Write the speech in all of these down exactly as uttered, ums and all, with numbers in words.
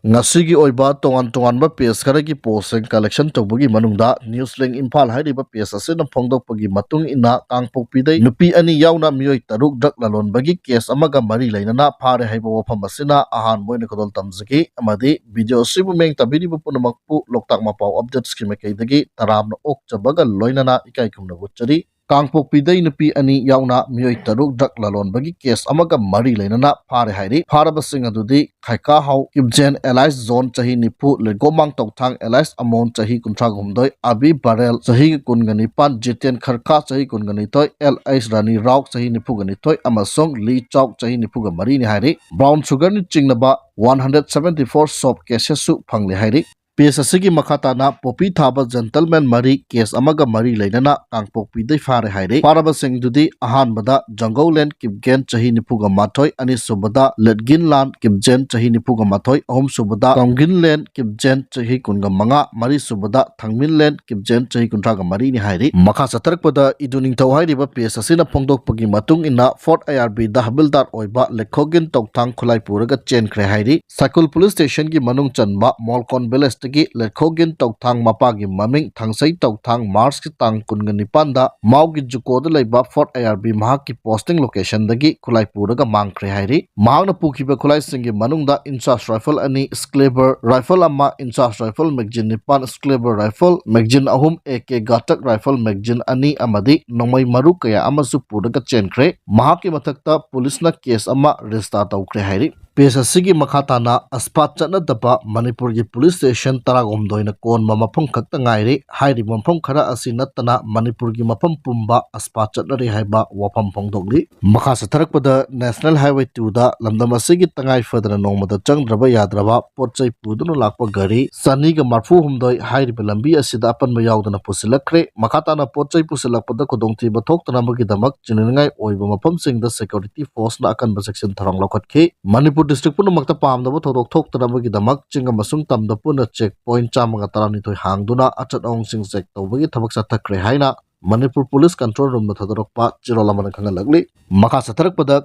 ꯉꯁꯤꯒꯤ ꯑꯣꯏꯕ ꯇꯣꯉꯥꯟ ꯇꯣꯉꯥꯟꯕ ꯄꯦꯖ ꯈꯔꯒꯤ ꯄꯣꯁꯁꯤꯡ ꯀꯂꯦꯛꯁꯟ ꯇꯧꯕꯒꯤ ꯃꯅꯨꯡꯗ ꯅ꯭ꯌꯨꯁ ꯂꯤꯡ ꯏꯝꯐꯥꯜ ꯍꯥꯏꯔꯤꯕ ꯄꯦꯖ ꯑꯁꯤꯅ ꯐꯣꯡꯗꯣꯛꯄꯒꯤ ꯃꯇꯨꯡ ꯏꯟꯅ ꯀꯥꯡꯄꯣꯛꯄꯤꯗꯩ ꯅꯨꯄꯤ ꯑꯅꯤ ꯌꯥꯎꯅ ꯃꯤꯑꯣꯏ ꯇꯔꯨꯛ ꯗ꯭ꯔꯒ ꯂꯂꯣꯟꯕꯒꯤ ꯀꯦꯁ ꯑꯃꯒ ꯃꯔꯤ ꯂꯩꯅꯅ ꯐꯥꯔꯦ ꯍꯥꯏꯕ ꯋꯥꯐꯝ ꯑꯁꯤꯅ ꯑꯍꯥꯟꯕ ꯑꯣꯏꯅ ꯈꯨꯗꯣꯜ ꯇꯝꯖꯒꯦ꯫ ꯑꯃꯗꯤ ꯚꯤꯗꯤꯑꯣ ꯑꯁꯤꯕꯨ ꯃꯤꯠꯌꯦꯡ ꯇꯥꯕꯤꯔꯤꯕ ꯄꯨꯝꯅꯃꯛꯄꯨ ꯂꯣꯛꯇꯥꯛ ꯃꯄꯥꯎ ꯑꯞꯗꯦꯠꯁꯀꯤ ꯃꯥꯏꯀꯩꯗꯒꯤ ꯇꯔꯥꯝꯅ ꯑꯣꯛꯆꯕꯒ ꯂꯣꯏꯅꯅ ꯏꯀꯥꯏ ꯈꯨꯝꯅꯕ ꯎꯠꯆꯔꯤ꯫ ꯀꯥꯡꯄꯣꯛꯄꯤꯗꯩ ꯅꯨꯄꯤ ꯑꯅꯤ ꯌꯥꯎꯅ ꯃꯤꯑꯣꯏ ꯇꯔꯨꯛ ꯗ꯭ꯔꯒ ꯂꯂꯣꯟꯕꯒꯤ ꯀꯦꯁ ꯑꯃꯒ ꯃꯔꯤ ꯂꯩꯅꯅ ꯐꯥꯔꯦ ꯍꯥꯏꯔꯤ꯫ ꯐꯥꯔꯕꯁꯤꯡ ꯑꯗꯨꯗꯤ ꯈꯥꯏꯀꯥꯍꯥꯎ ꯀꯤꯞꯖꯦꯟ ꯑꯦꯂꯥꯏꯁ ꯖꯣꯟ ꯆꯍꯤ ꯅꯤꯐꯨ, ꯂꯩꯒꯣꯃꯥꯡ ꯇꯧꯊꯥꯡ ꯑꯦꯂꯥꯏꯁ ꯑꯃꯣꯟ ꯆꯍꯤ ꯀꯨꯟꯊ꯭ꯔꯥ ꯍꯨꯝꯗꯣꯏ, ꯑꯕꯤ ꯕꯔꯦꯜ ꯆꯍꯤ ꯀꯨꯟꯒ ꯅꯤꯄꯥꯟ, ꯖꯤꯇꯦꯟ ꯈꯔꯈꯥ ꯆꯍꯤ ꯀꯨꯟꯒ ꯅꯤꯊꯣꯏ, ꯑꯦꯜ ꯑꯩꯁ ꯔꯥꯅꯤ ꯔꯥꯎ ꯆꯍꯤ ꯅꯤꯐꯨꯒ ꯅꯤꯊꯣꯏ ꯑꯃꯁꯨꯡ ꯂꯤ ꯆꯥꯎ ꯆꯍꯤ ꯅꯤꯐꯨꯒ ꯃꯔꯤꯅꯤ ꯍꯥꯏꯔꯤ꯫ ꯕ꯭ꯔꯥꯎꯟ ꯁꯨꯒꯔꯅ ꯆꯤꯡꯅꯕ one hundred seventy four soap ꯀꯦꯁꯦꯁꯁꯨ ꯐꯪꯂꯦ ꯍꯥꯏꯔꯤ꯫ ꯄꯦꯖ ꯑꯁꯤꯒꯤ ꯃꯈꯥ ꯇꯥꯅ ꯄꯣꯄꯤ ꯊꯥꯕ ꯖꯦꯟꯇꯜꯃꯦꯟ ꯃꯔꯤ ꯀꯦꯁ ꯑꯃꯒ ꯃꯔꯤ ꯂꯩꯅꯅ ꯀꯥꯡꯄꯣꯛꯄꯤꯗꯩ ꯐꯥꯔꯦ ꯍꯥꯏꯔꯤ꯫ ꯐꯥꯔꯕꯁꯤꯡꯗꯨꯗꯤ ꯑꯍꯥꯟꯕꯗ ꯖꯪꯒꯧꯂꯦꯟ ꯀꯤꯞꯒꯦꯟ ꯆꯍꯤ ꯅꯤꯐꯨꯒ ꯃꯥꯊꯣꯏ, ꯑꯅꯤꯁꯨꯕꯗ ꯂꯦꯠꯒꯤꯟꯂꯥꯟ ꯀꯤꯞꯖꯦꯟ ꯆꯍꯤ ꯅꯤꯐꯨꯒ ꯃꯥꯊꯣꯏ, ꯑꯍꯨꯝꯁꯨꯕꯗ ꯀꯥꯎꯒꯤꯟꯂꯦꯟ ꯀꯤꯞꯖꯦꯟ ꯆꯍꯤ ꯀꯨꯟꯒ ꯃꯉꯥ, ꯃꯔꯤꯁꯨꯕꯗ ꯊꯥꯡꯃꯤꯟꯂꯦꯟ ꯀꯤꯞꯖꯦꯟ ꯆꯍꯤ ꯀꯨꯟꯊ꯭ꯔꯥꯒ ꯃꯔꯤꯅꯤ ꯍꯥꯏꯔꯤ꯫ ꯃꯈꯥ ꯆꯠꯊꯔꯛꯄꯗ ꯏꯗꯨ ꯅꯤꯡꯊꯧ ꯍꯥꯏꯔꯤꯕ ꯄꯦꯖ ꯑꯁꯤꯅ ꯐꯣꯡꯗꯣꯛꯄꯒꯤ ꯃꯇꯨꯡ ꯏꯟꯅ ꯐꯣꯔꯠ ꯑꯥꯏ ꯑꯥꯔ ꯕꯤꯗ ꯍꯕꯤꯜꯗꯥꯔ ꯑꯣꯏꯕ ꯂꯦꯈꯣꯒꯤꯟ ꯇꯧꯊꯥꯡ ꯈꯨꯠꯂꯥꯏ ꯄꯨꯔꯒ ꯆꯦꯟꯈ꯭ꯔꯦ ꯍꯥꯏꯔꯤ꯫ ꯁꯥꯏꯀꯨꯜ ꯄꯨꯂꯤꯁ ꯁ꯭ꯇꯦꯁꯟꯒꯤ ꯃꯅꯨꯡ ꯆꯟꯕ ꯃꯣꯜꯀꯣꯟ ꯚꯤꯂꯦꯖꯇꯒꯤ ꯂꯦꯈꯣꯒꯤꯟ ꯇꯧꯊꯥꯡ, ꯃꯄꯥꯒꯤ ꯃꯃꯤꯡ ꯊꯥꯡꯁꯩ ꯇꯧꯊꯥꯡ, ꯃꯥꯔꯆꯀꯤ ꯇꯥꯡ ꯀꯨꯟꯒ ꯅꯤꯄꯥꯟꯗ ꯃꯥꯎꯒꯤ ꯖꯨꯀꯣꯗ ꯂꯩꯕ ꯐꯣꯔꯠ ꯑꯥꯏ ꯑꯥꯔ ꯕꯤ ꯃꯍꯥꯛꯀꯤ ꯄꯣꯁꯇꯤꯡ ꯂꯣꯀꯦꯁꯟꯗꯒꯤ ꯈꯨꯠꯂꯥꯏ ꯄꯨꯔꯒ ꯃꯥꯡꯈ꯭ꯔꯦ ꯍꯥꯏꯔꯤ꯫ ꯃꯍꯥꯛꯅ ꯄꯨꯈꯤꯕ ꯈꯨꯠꯂꯥꯏꯁꯤꯡꯒꯤ ꯃꯅꯨꯡꯗ ꯏꯟꯆꯥꯁ ꯔꯥꯏꯐꯜ ꯑꯅꯤ, ꯁ꯭ꯀ꯭ꯂꯦꯕꯔ ꯔꯥꯏꯐꯜ ꯑꯃ, ꯏꯟꯆꯥꯁ ꯔꯥꯏꯐꯜ ꯃꯦꯒꯖꯤꯟ ꯅꯤꯄꯥꯟ, ꯁ꯭ꯀ꯭ꯂꯦꯕꯔ ꯔꯥꯏꯐꯜ ꯃꯦꯒꯖꯤꯟ ꯑꯍꯨꯝ, ꯑꯦ ꯀꯦ ꯒꯥꯇꯛ ꯔꯥꯏꯐꯜ ꯃꯦꯒꯖꯤꯟ ꯑꯅꯤ ꯑꯃꯗꯤ ꯅꯣꯡꯃꯩ ꯃꯔꯨ ꯀꯌꯥ ꯑꯃꯁꯨ ꯄꯨꯔꯒ ꯆꯦꯟꯈ꯭ꯔꯦ꯫ ꯃꯍꯥꯛꯀꯤ ꯃꯊꯛꯇ ꯄꯨꯂꯤꯁꯅ ꯀꯦꯁ ꯑꯃ ꯔꯦꯖꯤꯁꯇꯥꯔ ꯇꯧꯈ꯭ꯔꯦ ꯍꯥꯏꯔꯤ꯫ ꯄꯦꯖ ꯑꯁꯤꯒꯤ ꯃꯈꯥ ꯇꯥꯅ ꯑꯁꯄꯥꯠ ꯆꯠꯅꯗꯕ ꯃꯅꯤꯄꯨꯔꯒꯤ ꯄꯨꯂꯤꯁ ꯁ꯭ꯇꯦꯁꯟ ꯇꯔꯥꯍꯨꯝꯗꯣꯏꯅ ꯀꯣꯟꯕ ꯃꯐꯝ ꯈꯛꯇ ꯉꯥꯏꯔꯦ꯫ ꯍꯥꯏꯔꯤꯕ ꯃꯐꯝ ꯈꯔ ꯑꯁꯤ ꯅꯠꯇꯅ ꯃꯅꯤꯄꯨꯔꯒꯤ ꯃꯐꯝ ꯄꯨꯝꯕ ꯑꯁꯄꯥꯠ ꯆꯠꯅꯔꯤ ꯍꯥꯏꯕ ꯋꯥꯐꯝ ꯐꯣꯡꯗꯣꯛꯂꯤ꯫ ꯃꯈꯥ ꯆꯠꯊꯔꯛꯄꯗ ꯅꯦꯁꯅꯦꯜ ꯍꯥꯏꯋꯦ ꯇꯨꯗ ꯂꯝꯗꯝ ꯑꯁꯤꯒꯤ ꯇꯉꯥꯏ ꯐꯗꯅ ꯅꯣꯡꯃꯗ ꯆꯪꯗ꯭ꯔꯕ ꯌꯥꯗ꯭ꯔꯕ ꯄꯣꯠ ꯆꯩ ꯄꯨꯗꯨꯅ ꯂꯥꯛꯄ ꯒꯥꯔꯤ ꯆꯅꯤꯒ ꯃꯔꯐꯨ ꯍꯨꯝꯗꯣꯏ ꯍꯥꯏꯔꯤꯕ ꯂꯝꯕꯤ ꯑꯁꯤꯗ ꯑꯄꯟꯕ ꯌꯥꯎꯗꯅ ꯄꯨꯁꯤꯜꯂꯛꯈ꯭ꯔꯦ꯫ ꯃꯈꯥ ꯇꯥꯅ ꯄꯣꯠ ꯆꯩ ꯄꯨꯁꯤꯜꯂꯛꯄꯗ ꯈꯨꯗꯣꯡꯊꯤꯕ ꯊꯣꯛꯇꯅꯕꯒꯤꯗꯃꯛ ꯆꯤꯡꯅꯅꯤꯡꯉꯥꯏ ꯑꯣꯏꯕ ꯃꯐꯝꯁꯤꯡꯗ ꯁꯦꯀ꯭ꯌꯨꯔꯤꯇꯤ ꯐꯣꯔꯁꯅ ꯑꯀꯟꯕ ꯆꯦꯛꯁꯤꯟ ꯊꯧꯔꯥꯡ ꯂꯧꯈꯠꯈꯤ꯫ ꯃꯅꯤꯄꯨꯔ ꯗꯤꯁꯇ꯭ꯔꯤꯛ ꯄꯨꯝꯅꯃꯛꯇ ꯄꯥꯝꯗꯕ ꯊꯧꯗꯣꯛ ꯊꯣꯛꯇꯅꯕꯒꯤꯗꯃꯛ ꯆꯤꯡ ꯑꯃꯁꯨꯡ ꯇꯝꯗ ꯄꯨꯟꯅ ꯆꯦꯛ ꯄꯣꯏꯟꯠ ꯆꯥꯝꯃꯒ ꯇꯔꯥꯅꯤꯊꯣꯏ ꯍꯥꯡꯗꯨꯅ ꯑꯆꯠ ꯑꯋꯣꯡꯁꯤꯡ ꯆꯦꯛ ꯇꯧꯕꯒꯤ ꯊꯕꯛ ꯆꯠꯊꯈ꯭ꯔꯦ ꯍꯥꯏꯅ ꯃꯅꯤꯄꯨꯔ ꯄꯨꯂꯤꯁ ꯀꯟꯇ꯭ꯔꯣꯜ ꯔꯨꯝꯅ ꯊꯥꯗꯣꯔꯛꯄ ꯆꯦꯔꯣꯜ ꯑꯃꯅ ꯈꯪꯍꯜꯂꯛꯂꯤ꯫ ꯃꯈꯥ ꯆꯠꯊꯔꯛꯄꯗ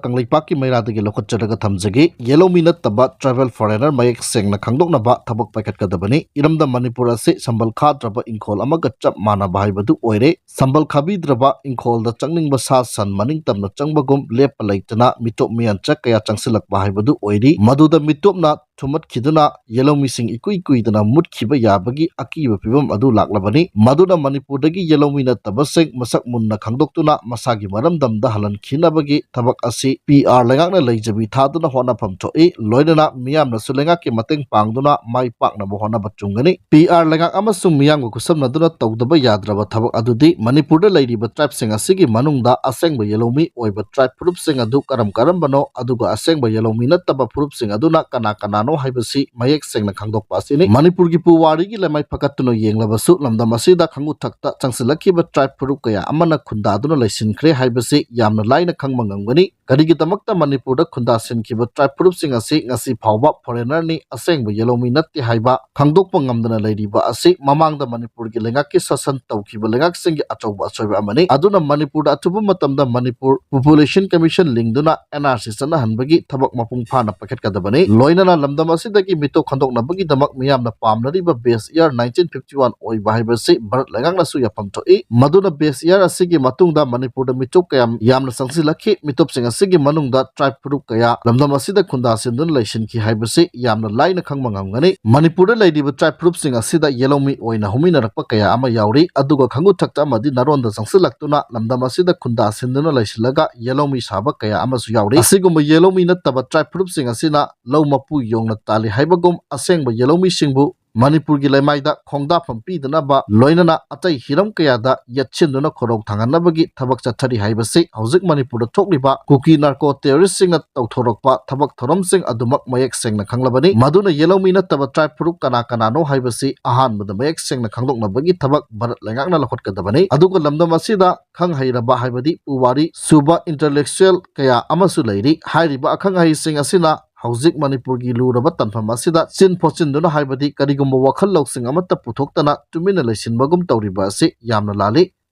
ꯀꯪꯂꯩꯄꯥꯛꯀꯤ ꯃꯩꯔꯥꯗꯒꯤ ꯂꯧꯈꯠꯆꯔꯒ ꯊꯝꯖꯒꯦ꯫ ꯌꯦꯜꯍꯧꯃꯤ ꯅꯠꯇꯕ ꯇ꯭ꯔꯥꯏꯕꯦꯜ ꯐꯣꯔꯦꯅꯔ ꯃꯌꯦꯛ ꯁꯦꯡꯅ ꯈꯪꯗꯣꯛꯅꯕ ꯊꯕꯛ ꯄꯥꯏꯈꯠꯀꯗꯕꯅꯤ꯫ ꯏꯔꯝꯗꯝ ꯃꯅꯤꯄꯨꯔ ꯑꯁꯤ ꯁꯝꯕꯜ ꯈꯥꯗ꯭ꯔꯕ ꯏꯪꯈꯣꯜ ꯑꯃꯒ ꯆꯞ ꯃꯥꯟꯅꯕ ꯍꯥꯏꯕꯗꯨ ꯑꯣꯏꯔꯦ꯫ ꯁꯝꯕꯜ ꯈꯥꯕꯤꯗ꯭ꯔꯕ ꯏꯪꯈꯣꯜꯗ ꯆꯪꯅꯤꯡꯕ ꯁꯥ ꯁꯟ ꯃꯅꯤꯡ ꯇꯝꯅ ꯆꯪꯕꯒꯨꯝ ꯂꯦꯞꯄ ꯂꯩꯇꯅ ꯃꯤꯇꯣꯞ ꯃꯤꯌꯥꯟꯆꯥ ꯀꯌꯥ ꯆꯪꯁꯤꯜꯂꯛꯄ ꯍꯥꯏꯕꯗꯨ ꯑꯣꯏꯔꯤ꯫ ꯃꯗꯨꯗ ꯃꯤꯇꯣꯞꯅ ꯊꯨꯝꯃꯠꯈꯤꯗꯨꯅ ꯌꯦꯜꯍꯧꯃꯤꯁꯤꯡ ꯏꯀꯨꯏ ꯀꯨꯏꯗꯅ ꯃꯨꯠꯈꯤꯕ ꯌꯥꯕꯒꯤ ꯑꯀꯤꯕ ꯐꯤꯕꯝ ꯑꯗꯨ ꯂꯥꯛꯂꯕꯅꯤ꯫ ꯃꯗꯨꯅ ꯃꯅꯤꯄꯨꯔꯗꯒꯤ ꯌꯦꯜꯍꯧꯃꯤ ꯅꯠꯇꯕꯁꯤꯡ ꯃꯁꯛ ꯃꯨꯟꯅ ꯈꯪꯗꯣꯛꯇꯨꯅ ꯃꯁꯥꯒꯤ ꯃꯔꯝꯗꯝꯗ ꯍꯜꯍꯟꯈꯤꯅꯕꯒꯤ ꯊꯕꯛ ꯑꯁꯤ ꯄꯤ ꯑꯥꯔ ꯂꯩꯉꯥꯛꯅ ꯂꯩꯖꯕꯤ ꯊꯥꯗꯨꯅ ꯍꯣꯠꯅꯐꯝ ꯊꯣꯛꯏ꯫ ꯂꯣꯏꯅꯅ ꯃꯤꯌꯥꯝꯅꯁꯨ ꯂꯩꯉꯥꯛꯀꯤ ꯃꯇꯦꯡ ꯄꯥꯡꯗꯨꯅ ꯃꯥꯏ ꯄꯥꯛꯅꯕ ꯍꯣꯠꯅꯕ ꯆꯨꯝꯒꯅꯤ꯫ ꯄꯤ ꯑꯥꯔ ꯂꯩꯉꯥꯛ ꯑꯃꯁꯨꯡ ꯃꯤꯌꯥꯝꯒ ꯈꯨꯠꯁꯝꯅꯗꯨꯅ ꯇꯧꯗꯕ ꯌꯥꯗ꯭ꯔꯕ ꯊꯕꯛ ꯑꯗꯨꯗꯤ ꯃꯅꯤꯄꯨꯔꯗ ꯂꯩꯔꯤꯕ ꯇ꯭ꯔꯥꯏꯕꯁꯤꯡ ꯑꯁꯤꯒꯤ ꯃꯅꯨꯡꯗ ꯑꯁꯦꯡꯕ ꯌꯦꯜꯍꯧꯃꯤ ꯑꯣꯏꯕ ꯇ꯭ꯔꯥꯏꯕ ꯐꯨꯔꯨꯞꯁꯤꯡ ꯑꯗꯨ ꯀꯔꯝ ꯀꯔꯝꯕꯅꯣ, ꯑꯗꯨꯒ ꯑꯁꯦꯡꯕ ꯌꯦꯜꯍꯧꯃꯤ ꯅꯠꯇꯕ ꯐꯨꯔꯨꯞꯁꯤꯡ ꯑꯗꯨꯅ ꯀꯅꯥ ꯀꯅꯥꯅꯣ ꯍꯥꯏꯕꯁꯤ ꯃꯌꯦꯛ ꯁꯦꯡꯅ ꯈꯪꯗꯣꯛꯄ ꯑꯁꯤꯅꯤ꯫ ꯃꯅꯤꯄꯨꯔꯒꯤ ꯄꯨꯋꯥꯔꯤꯒꯤ ꯂꯩꯃꯥꯏ ꯐꯒꯠꯇꯨꯅ ꯌꯦꯡꯂꯕꯁꯨ ꯂꯝꯗꯝ ꯑꯁꯤꯗ ꯈꯪꯉꯨ ꯊꯛꯇ ꯆꯪꯁꯤꯜꯂꯛꯈꯤꯕ ꯇ꯭ꯔꯥꯏꯕ ꯐꯨꯔꯨꯞ ꯀꯌꯥ ꯑꯃꯅ ꯈꯨꯟꯗꯥꯗꯨꯅ ꯂꯩꯁꯤꯟꯈ꯭ꯔꯦ ꯍꯥꯏꯕꯁꯤ ꯌꯥꯝꯅ ꯂꯥꯏꯅ ꯈꯪꯕ ꯉꯝꯒꯅꯤ꯫ ꯀꯔꯤꯒꯤꯗꯃꯛꯇ ꯃꯅꯤꯄꯨꯔꯗ ꯈꯨꯟꯗꯥꯁꯤꯟꯈꯤꯕ ꯇ꯭ꯔꯥꯏꯕ ꯐꯨꯔꯨꯞꯁꯤꯡ ꯑꯁꯤ ꯉꯁꯤ ꯐꯥꯎꯕ ꯐꯣꯔꯦꯅꯔꯅꯤ, ꯑꯁꯦꯡꯕ ꯌꯦꯜꯍꯧꯃꯤ ꯅꯠꯇꯦ ꯍꯥꯏꯕ ꯈꯪꯗꯣꯛꯄ ꯉꯝꯗꯅ ꯂꯩꯔꯤꯕ ꯑꯁꯤ ꯃꯃꯥꯡꯗ ꯃꯅꯤꯄꯨꯔꯒꯤ ꯂꯩꯉꯥꯛꯀꯤ ꯁꯥꯁꯟ ꯇꯧꯈꯤꯕ ꯂꯩꯉꯥꯛꯁꯤꯡꯒꯤ ꯑꯆꯧꯕ ꯑꯁꯣꯏꯕ ꯑꯃꯅꯤ꯫ ꯑꯗꯨꯅ ꯃꯅꯤꯄꯨꯔꯗ ꯑꯊꯨꯕ ꯃꯇꯝꯗ ꯃꯅꯤꯄꯨꯔ ꯄꯣꯄꯨꯂꯦꯁꯟ ꯀꯃꯤꯁꯟ ꯂꯤꯡꯗꯨꯅ ꯑꯦꯟ ꯑꯥꯔ ꯁꯤ ꯆꯠꯅꯍꯟꯕꯒꯤ ꯊꯕꯛ ꯃꯄꯨꯡ ꯐꯥꯅ ꯄꯥꯏꯈꯠꯀꯗꯕꯅꯤ꯫ ꯂꯣꯏꯅꯅ ꯂꯝꯗꯝ ꯑꯁꯤꯗꯒꯤ ꯃꯤꯇꯣꯞ ꯈꯟꯗꯣꯛꯅꯕꯒꯤꯗꯃꯛ ꯃꯤꯌꯥꯝꯅ ꯄꯥꯝꯅꯔꯤꯕ ꯕꯦꯁ ꯏꯌꯥꯔ ꯅꯥꯏꯟꯇꯤꯟ ꯐꯤꯐꯇꯤ ꯋꯥꯟ ꯑꯣꯏꯕ ꯍꯥꯏꯕꯁꯤ ꯚꯥꯔꯠ ꯂꯩꯉꯥꯛꯅꯁꯨ ꯌꯥꯐꯝ ꯊꯣꯛꯏ꯫ ꯃꯗꯨꯅ ꯕꯦꯁ ꯏꯌꯥꯔ ꯑꯁꯤꯒꯤ ꯃꯇꯨꯡꯗ ꯃꯅꯤꯄꯨꯔꯗ ꯃꯤꯇꯣꯞ ꯀꯌꯥꯝ ꯌꯥꯝꯅ ꯆꯪꯁꯤꯜꯂꯛꯈꯤ꯫ ꯃꯤꯇꯣꯞꯁꯤꯡ ꯑꯁꯤꯒꯤ ꯃꯅꯨꯡꯗ ꯇ꯭ꯔꯥꯏꯕ ꯐꯨꯔꯨꯞ ꯀꯌꯥ ꯂꯝꯗꯝ ꯑꯁꯤꯗ ꯈꯨꯟꯗꯥꯁꯤꯟꯗꯨꯅ ꯂꯩꯁꯤꯟꯈꯤ ꯍꯥꯏꯕꯁꯤ ꯌꯥꯝꯅ ꯂꯥꯏꯅ ꯈꯪꯕ ꯉꯝꯒꯅꯤ꯫ ꯃꯅꯤꯄꯨꯔꯗ ꯂꯩꯔꯤꯕ ꯇ꯭ꯔꯥꯏꯕ ꯐꯨꯔꯨꯞꯁꯤꯡ ꯑꯁꯤꯗ ꯌꯦꯜꯍꯧꯃꯤ ꯑꯣꯏꯅ ꯍꯧꯃꯤꯟꯅꯔꯛꯄ ꯀꯌꯥ ꯑꯃ ꯌꯥꯎꯔꯤ꯫ ꯑꯗꯨꯒ ꯈꯪꯉꯨ ꯊꯛꯇ ꯑꯃꯗꯤ ꯅꯔꯣꯟꯗ ꯆꯪꯁꯤꯜꯂꯛꯇꯨꯅ ꯂꯝꯗꯝ ꯑꯁꯤꯗ ꯈꯨꯟꯗꯥꯁꯤꯟꯗꯨꯅ ꯂꯩꯁꯤꯜꯂꯒ ꯌꯦꯜꯍꯧꯃꯤ ꯁꯥꯕ ꯀꯌꯥ ꯑꯃꯁꯨ ꯌꯥꯎꯔꯤ꯫ ꯑꯁꯤꯒꯨꯝꯕ ꯌꯦꯜꯍꯧꯃꯤ ꯅꯠꯇꯕ ꯇ꯭ꯔꯥꯏꯕ ꯐꯨꯔꯨꯞꯁꯤꯡ ꯑꯁꯤꯅ ꯂꯧ ꯃꯄꯨ ꯌꯣꯡꯅ ꯇꯥꯜꯂꯤ ꯍꯥꯏꯕꯒꯨꯝ ꯑꯁꯦꯡꯕ ꯌꯦꯜꯍꯧꯃꯤꯁꯤꯡꯕꯨ ꯃꯅꯤꯄꯨꯔꯒꯤ ꯂꯩꯃꯥꯏꯗ ꯈꯣꯡꯗꯥꯐꯝ ꯄꯤꯗꯅꯕ ꯂꯣꯏꯅꯅ ꯑꯇꯩ ꯍꯤꯔꯝ ꯀꯌꯥꯗ ꯌꯦꯠꯁꯤꯟꯗꯨꯅ ꯈꯣꯏꯔꯧ ꯊꯥꯡꯍꯟꯅꯕꯒꯤ ꯊꯕꯛ ꯆꯠꯊꯔꯤ ꯍꯥꯏꯕꯁꯤ ꯍꯧꯖꯤꯛ ꯃꯅꯤꯄꯨꯔꯗ ꯊꯣꯛꯂꯤꯕ ꯀꯨꯀꯤ ꯅꯥꯔꯀꯣ ꯇꯦꯔꯣꯔꯤꯁꯁꯤꯡꯅ ꯇꯧꯊꯣꯔꯛꯄ ꯊꯕꯛ ꯊꯧꯔꯝꯁꯤꯡ ꯑꯗꯨꯃꯛ ꯃꯌꯦꯛ ꯁꯦꯡꯅ ꯈꯪꯂꯕꯅꯤ꯫ ꯃꯗꯨꯅ ꯌꯦꯜꯍꯧꯃꯤ ꯅꯠꯇꯕ ꯇ꯭ꯔꯥꯏꯕ ꯐꯨꯔꯨꯞ ꯀꯅꯥ ꯀꯅꯥꯅꯣ ꯍꯥꯏꯕꯁꯤ ꯑꯍꯥꯟꯕꯗ ꯃꯌꯦꯛ ꯁꯦꯡꯅ ꯈꯪꯗꯣꯛꯅꯕꯒꯤ ꯊꯕꯛ ꯚꯥꯔꯠ ꯂꯩꯉꯥꯛꯅ ꯂꯧꯈꯠꯀꯗꯕꯅꯤ꯫ ꯑꯗꯨꯒ ꯂꯝꯗꯝ ꯑꯁꯤꯗ ꯈꯪ ꯍꯩꯔꯕ ꯍꯥꯏꯕꯗꯤ ꯄꯨꯋꯥꯔꯤ ꯁꯨꯕ ꯏꯟꯇꯂꯦꯛꯆꯨꯋꯦꯜ ꯀꯌꯥ ꯑꯃꯁꯨ ꯂꯩꯔꯤ꯫ ꯍꯥꯏꯔꯤꯕ ꯑꯈꯪ ꯑꯍꯩꯁꯤꯡ ꯑꯁꯤꯅ ꯍꯧꯖꯤꯛ ꯃꯅꯤꯄꯨꯔꯒꯤ ꯂꯨꯔꯕ ꯇꯥꯟꯐꯝ ꯑꯁꯤꯗ ꯆꯤꯟ ꯐꯣꯠꯆꯤꯟꯗꯨꯅ ꯍꯥꯏꯕꯗꯤ ꯀꯔꯤꯒꯨꯝꯕ ꯋꯥꯈꯜ ꯂꯧꯁꯤꯡ ꯑꯃꯠꯇ ꯄꯨꯊꯣꯛꯇꯅ ꯇꯨꯃꯤꯟꯅ ꯂꯩꯁꯤꯟꯕꯒꯨꯝ ꯇꯧꯔꯤꯕ ꯑꯁꯤ ꯌꯥꯝꯅ ꯂꯥꯜꯂꯤ꯫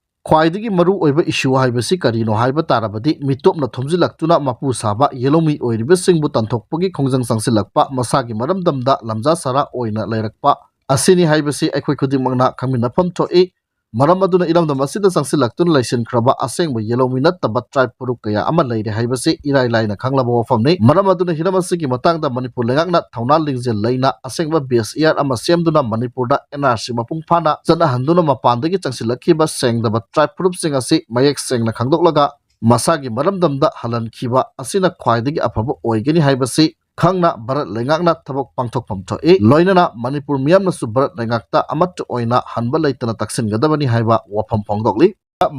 ꯈ꯭ꯋꯥꯏꯗꯒꯤ ꯃꯔꯨ ꯑꯣꯏꯕ issue ꯍꯥꯏꯕꯁꯤ ꯀꯔꯤꯅꯣ ꯍꯥꯏꯕ ꯇꯥꯔꯕꯗꯤ, ꯃꯤꯇꯣꯞꯅ ꯊꯨꯝꯖꯤꯜꯂꯛꯇꯨꯅ ꯃꯄꯨ ꯁꯥꯕ ꯌꯦꯂꯧꯃꯤ ꯑꯣꯏꯔꯤꯕꯁꯤꯡꯕꯨ ꯇꯥꯟꯊꯣꯛꯄꯒꯤ ꯈꯣꯡꯖꯪ ꯆꯪꯁꯤꯜꯂꯛꯄ, ꯃꯁꯥꯒꯤ ꯃꯔꯝꯗꯝꯗ ꯂꯝꯖꯥ ꯁꯔꯥ ꯑꯣꯏꯅ ꯂꯩꯔꯛꯄ ꯑꯁꯤꯅꯤ ꯍꯥꯏꯕꯁꯤ ꯑꯩꯈꯣꯏ ꯈꯨꯗꯤꯡꯃꯛꯅ ꯈꯪꯃꯤꯟꯅꯐꯝ ꯊꯣꯛꯏ꯫ ꯃꯔꯝ ꯑꯗꯨꯅ ꯏꯔꯝꯗꯝ ꯑꯁꯤꯗ ꯆꯪꯁꯤꯜꯂꯛꯇꯨꯅ ꯂꯩꯁꯤꯟꯈ꯭ꯔꯕ ꯑꯁꯦꯡꯕ ꯌꯦꯂꯧꯃꯤ ꯅꯠꯇꯕ tribe ꯐꯨꯔꯨꯞ ꯀꯌꯥ ꯑꯃ ꯂꯩꯔꯦ ꯍꯥꯏꯕꯁꯤ ꯏꯔꯥꯏ ꯂꯥꯏꯅ ꯈꯪꯂꯕ ꯋꯥꯐꯝꯅꯤ꯫ ꯃꯔꯝ ꯑꯗꯨꯅ ꯍꯤꯔꯝ ꯑꯁꯤꯒꯤ ꯃꯇꯥꯡꯗ ꯃꯅꯤꯄꯨꯔ ꯂꯩꯉꯥꯛꯅ ꯊꯧꯅꯥ ꯂꯤꯡꯖꯦꯜ ꯂꯩꯅ ꯑꯁꯦꯡꯕ base year ꯑꯃ ꯁꯦꯝꯗꯨꯅ ꯃꯅꯤꯄꯨꯔꯗ N R C ꯃꯄꯨꯡ ꯐꯥꯅ ꯆꯠꯅꯍꯟꯗꯨꯅ ꯃꯄꯥꯟꯗꯒꯤ ꯆꯪꯁꯤꯜꯂꯛꯈꯤꯕ ꯁꯦꯡꯗꯕ tribe ꯐꯨꯔꯨꯞꯁꯤꯡ ꯑꯁꯤ ꯃꯌꯦꯛ ꯁꯦꯡꯅ ꯈꯪꯗꯣꯛꯂꯒ ꯃꯁꯥꯒꯤ ꯃꯔꯝꯗꯝꯗ ꯍꯜꯍꯟꯈꯤꯕ ꯑꯁꯤꯅ ꯈ꯭ꯋꯥꯏꯗꯒꯤ ꯑꯐꯕ ꯑꯣꯏꯒꯅꯤ ꯍꯥꯏꯕꯁꯤ ꯈꯪꯅ ꯚꯥꯔꯠ ꯂꯩꯉꯥꯛꯅ ꯊꯕꯛ ꯄꯥꯡꯊꯣꯛꯐꯝ ꯊꯣꯛꯏ꯫ ꯂꯣꯏꯅꯅ ꯃꯅꯤꯄꯨꯔ ꯃꯤꯌꯥꯝꯅꯁꯨ ꯚꯥꯔꯠ ꯂꯩꯉꯥꯛꯇ ꯑꯃꯠꯇ ꯑꯣꯏꯅ ꯍꯟꯕ ꯂꯩꯇꯅ ꯇꯛꯁꯤꯟꯒꯗꯕꯅꯤ ꯍꯥꯏꯕ ꯋꯥꯐꯝ ꯐꯣꯡꯗꯣꯛꯂꯤ꯫